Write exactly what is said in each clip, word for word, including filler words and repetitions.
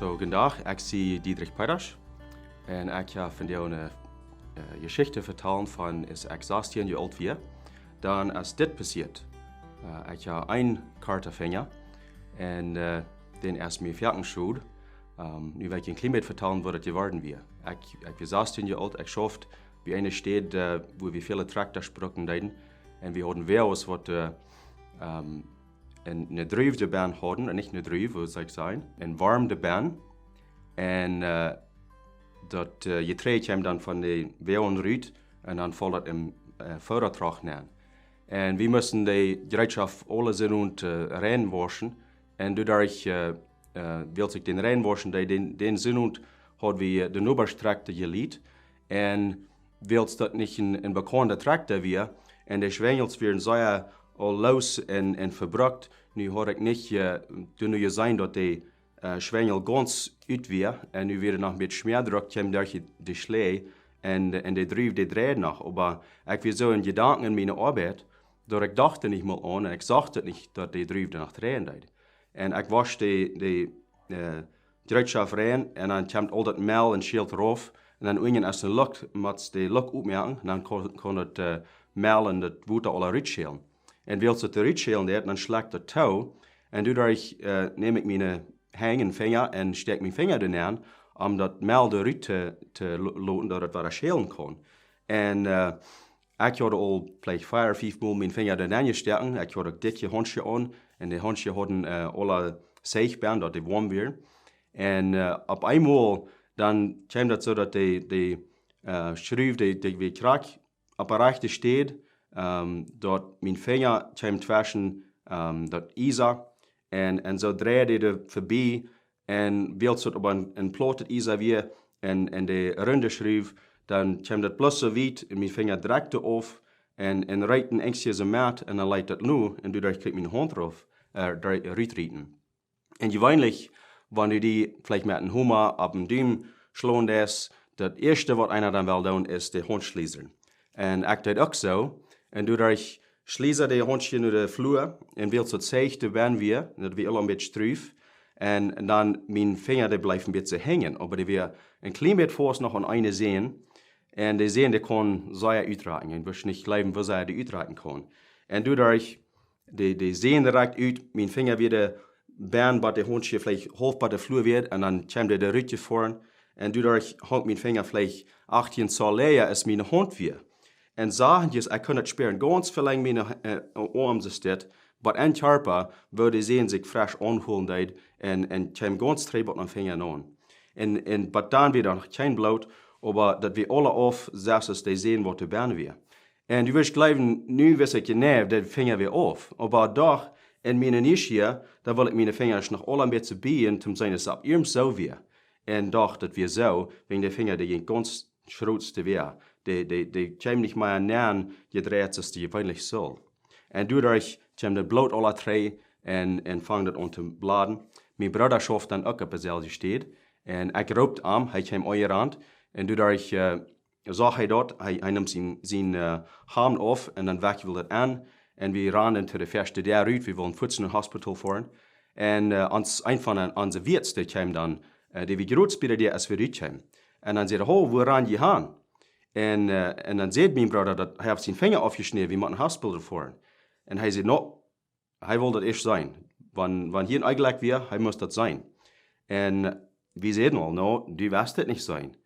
So, gooden Dach, ekj sie Diedrich Peetasch. Un ekj hab vondoag eene, äh, Jeschicht vetalen von, aus ekj sastieen Joa oolt wia, dan es dit passieet. Äh, ekj hab eenen korten Finja un, äh, dän es mie foaken schod. Ähm, nu well ekj een kjlien bät vetalen, woo daut jeworden wia. Ekj, ekj wia sastieen Joa oolt, ekj schauft bie eene Städ, äh, wua wie väle Trakjtasch brucken deeden. Un wie hauden Wäajes, waut, äh, ähm, een, eene Druiw doabie hauden, äh, nich eene Druiw, woo saul ekj sajen, een Worm doabie. Un, äh, daut, äh, Jeträajd kjeem dan von de Wäajes rut un dan foll daut em, äh, Fodatrakt nenn. Un wie musten de Jereetschoft aule Sindach, äh, rein wauschen. Un doaderch, äh, äh, wiels ekj dän rein wauschen deed, dän, dän Sindach haud wie, äh, de Nobasch Trakjta jelieet. Un wiels daut nich een, een bekaunda Trakjta wia, un de Schwenjels wieren sea aul loos un, un vebrukt, nu haud ekj nich, äh, doa nu jeseenen, daut de, äh, Schwenjel gaunz ut wia, un nu wia noch een bät Schmäadruck, kjeem derch de, de Schläaj, un, un de Druiw, dee dreid noch. Oba ekj wia soo en Jedanken en miene Oabeit, daut ekj docht doa nich mol aun, un ekj sach daut nich, daut de Druiw doa noch dreien deed. Un ekj wausch de, de, äh, Jereetschoft rein, un dan kjemt aul daut Mäl un Schilt rauf, un dan unjen es een Lock, motst de Lock opmoaken, un dan kaun, kaun daut, äh, Mäl un daut Wota aula rutschälen. Un wiels daut rutschälen deed, dan schlakjt daut too, un doaderch, äh, neem ekj miene Henj un Finja un stäakj mienen Finja doa nenn, om daut Mäl doa rut to, to lo-, loten, daut daut wada schälen kaun. Un, äh, ekj haud aul veleicht vea, fief Mol mienen Finja doa nenn jestoaken. Ekj haud uk dikje Haundschoh aun. Un de Haundschoh hauden, äh, aule Seich benn, daut dee woam wieren. Un, äh, opp eemol, dan kjeem daut soo, daut de, de, äh, Schruw, dee, dee wia krakjt opp de rajchte Städ, ähm, daut mien Finja kjeem tweschen, ähm, daut Iesa. Un, un soo dreid dee doa vebie, un wiels daut opp een, een plaut Iesa wia, un, un de runde Schruw, dan kjeem daut bloos soo wiet, un mien Finja drekjt auf, un, un reet een enjstje soo met, un dan leet daut nu, un doaderch kjrieech ekj miene Haunt rauf, äh, dre-, rutrieten. Un jeweenlich, wan du die veleicht met een Homa opp dän Dumen schlonen deist, daut ieeschte, waut eena dan well doonen, es de Haunt schliesren. Un ekj deed uk soo. Un doaderch schliesad ekj de Haundschoh no de Flua, un wiels daut Seich doa benn wia, daut wia aul een bät Struw, un dan mien Finja, dee bleef een bät soo henjen, oba dee wia een kjlien bät faust noch aun eene Sän, un de Sän, dee kunn sea utrakjen, un wurscht nich jleewen, woo sea dee utrakjen kunn. Un doaderch, de, de Sän rakjt ut, mien Finja wia doa benn, bat de Haundschoh veleicht haulf bat de Flua wia, un dan kjeem dee doa rutjefoaren, un doaderch hunk mien Finja veleicht achttieen Zoll läaja aus miene Haunt wia. Un soo, ekj kunn daut spieren, gaunz väl lang miene, äh, Oarm soo steit, bat een Kjarpa, woo de Sän sikj fresch aunhoolen deed, un, un kjeem gaunz trigj bat mienen Finja aun. Un, un bat dan wia doa noch kjeen Bloot, oba daut wia aula auf, selfst aus de Sän, waut doa benn wia. Un du wurscht jleewen, nu wist ekj jeneiw, de Finja wia auf. Oba doch, en miene Nieschia, dan wull ekj miene Finjasch noch aula een bät biejen, toom seenen, aus daut opp ieescht soo wia. Un doch, daut wia soo, wäajen de Finja, dee jinkj gaunz schrots wea. Dee, dee, dee kjeem nich mea nenn jedreit, aus dee jeweenlich sull. Un doaderch kjeem daut Bloot aula trigj un, un funk daut aun to blooden. Mien Brooda schauft dan uk opp deeselwje Städ. Un ekj roopt am, hee kjeem aunjerant. Un doaderch, äh, sach hee daut, hee, hee neem sien, sien, äh, Hamd auf un dan wekjeld hee daut aun. Un wie randen to de ieeschte Däa rut, wie wullen fuaz no Hospital foaren. Un, äh, ons, eena von onse Wieets, dee kjeem dan, äh, dee wia jrod bie de Däa, aus wie rutkjeemen. Un dan säd hee: "Ho, wua ran jie han?" Un, äh, un dan säd mien Brooda, daut hee haud sien Finja aufjeschnäden, wie motten no Hospital foaren. Un hee säd: "No, hee wull daut ieescht seenen. Wan, wan hia een Onjlekj wia, hee must daut seenen." Un wie säden aul: "No, du woascht daut nich seenen."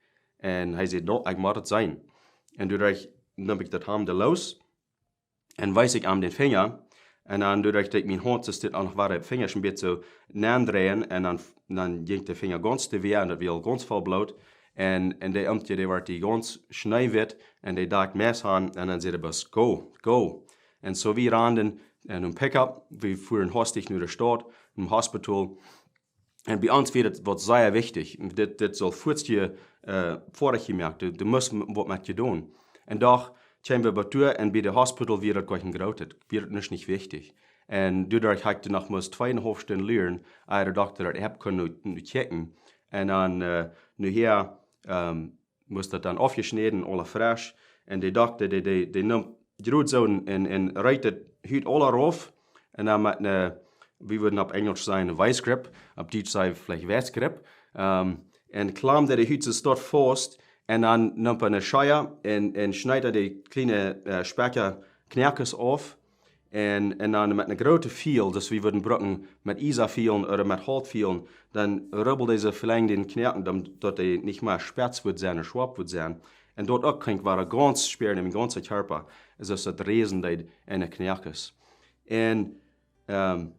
Un hee säd: "No, ekj mott daut seenen." Un doaderch neem ekj daut Hamd loos un wies ekj am dän Finja. Un dan doaderch daut ekj mien Haunt soo steit aun noch wada de Finjasch een bät soo nendreien un dan, dan jinkj de Finja gaunz wea un daut wia aul gaunz voll Bloot. Un, un de Omkje, dee wort dee gaunz schneewitt un dee docht meist aun un dan säd hee bloos: "Go, go." Un soo wie randen en een Pickup, wie fuaren hastich no de Staut, no Hospital. Un bie ons wia daut waut sea wichtich. Dit, dit sull fuaz, äh, foadich jemoakt. Du, du must m-, waut met jedonen. Un doch kjeemen wie bat doa un bie de Hospital wia daut jlikj een grootet, wia daut nich, nich wichtich. Un doaderch haud ekj noch must tweeunhaulf Stund luren, ea de Dokta daut haud kunnen no, no kjikjen. Un dan, äh, nohäa, ähm, must daut dan aufjeschnäden, aula fresch. Un de Dokta, dee, dee, dee neem jrod soo een, een, een reet daut Hut aula rauf. Un dan met eene, wie wudden opp Enjlisch sajen, eene Vice Grip, opp Dietsch saj wie veleicht Westgrip. Ähm, un klamd hee de Hut soo doa faust un dan neem hee eene Schea un, un schneed hee de kjliene, äh, Specka Knoakes auf. Un, un dan met eene groote Fiel, daut wie wudden brucken met Iesafielen ooda met Holtfielen, dan rubbeld hee see velenjd dän Knoaken, dan, daut dee nich mea spetz wudd sennen un schoap wudd sennen. Un daut uk kjikj, wia gaunz schwoa em gaunzen Kjarpa, soo aus daut räsen deed enne Knoakes. Un, ähm,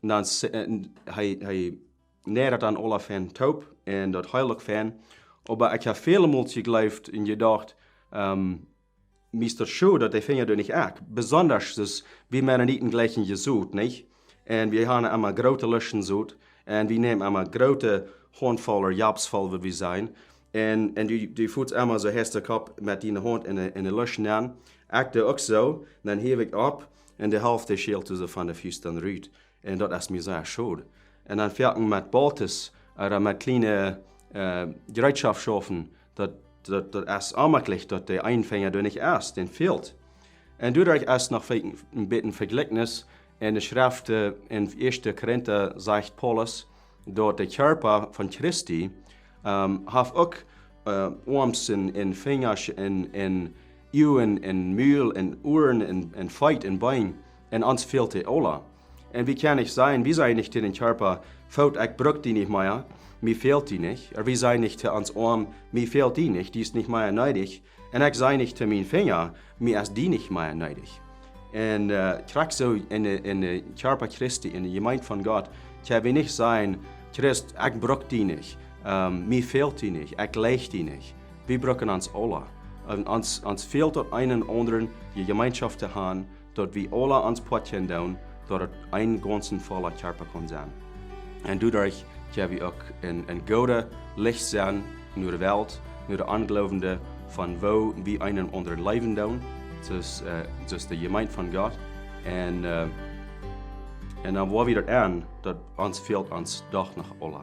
dan se-, un hee, hee nead daut dan aula fein toop un daut heeld uk fein. Oba ekj hab väle Mol jejleeft un jedocht, ähm, mie es daut schod, daut de Finja doa nich ekj. Besonda, daut wie Mennoniten jlikjen Sot, nich? Un wie haben emma groote Luschen Sot. Un wie nämen emma groote Hauntvoll ooda Japsvoll, wudd wie sajen. Un, un du, du footst emma soo, hast de Kopp met diene Haunt enne, enne Lusch nenn. Ekj doo uk soo, dan häw ekj opp un de Halft schält soo von de Fust dan rut. Un daut es mie sea schod. Un dan foaken met Boltes, ooda met kjliene, äh, Jereetschoftsschaufen, daut, daut, daut es onmäajlich, daut de eene Finja doa nich es, dän fält. Un doaderch es noch een bät Vejlikjnis enne Schreft, äh, en Ieeschte Korinta sajcht Paulus, daut de Kjarpa von Christi, ähm, haft uk, äh, Oarms un, un Finjasch un, un Uagen un Mul un Uaren un, un Feet un Been. Un ons fält dee aula. Un wie kjennen nich sajen, wie sajen nich to dän Kjarpa: "Foot, ekj bruk die nich mea, mie fält die nich." Ooda wie sajen nich to ons Oarm: "Mie fält die nich, die es nich mea needich." Un ekj saj nich to miene Finja: "Mie es die nich mea needich." Un, äh, krakjt soo enne, enne Kjarpa Christi, enne Jemeent von Gott, kjenn wie nich sajen: "Christ, ekj bruk die nich, ähm, mie fält die nich, ekj jlikj die nich." Wie brucken ons aula. Un ons, ons fält daut eenen aundren, dee Jemeenschoft to haben, daut wie aula ons Poat kjennen doonen, daut et een gaunzen vollen Kjarpa kaun sennen. Un doaderch kjenn wie uk een, een goodet Licht sennen no de Welt, no de Onjleewende, von woo wie eenen aundren leewen doonen, soo aus, äh, soo aus de Jemeent von Gott. Un, äh, un dan woa wie daut aun, daut ons fält ons doch noch aula.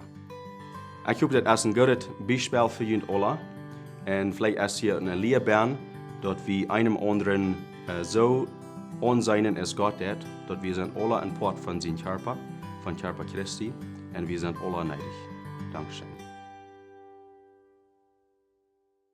Ekj hop, daut es een goodet Biespel fa junt aula. Un veleicht es hia eene Lia bie, daut wie eenen aundren, äh, soo aunseenen aus Gott deed, daut wie sent aula een Poat von sien Kjarpa, von Kjarpa Christi, un wie sent aula needich. Dankscheen.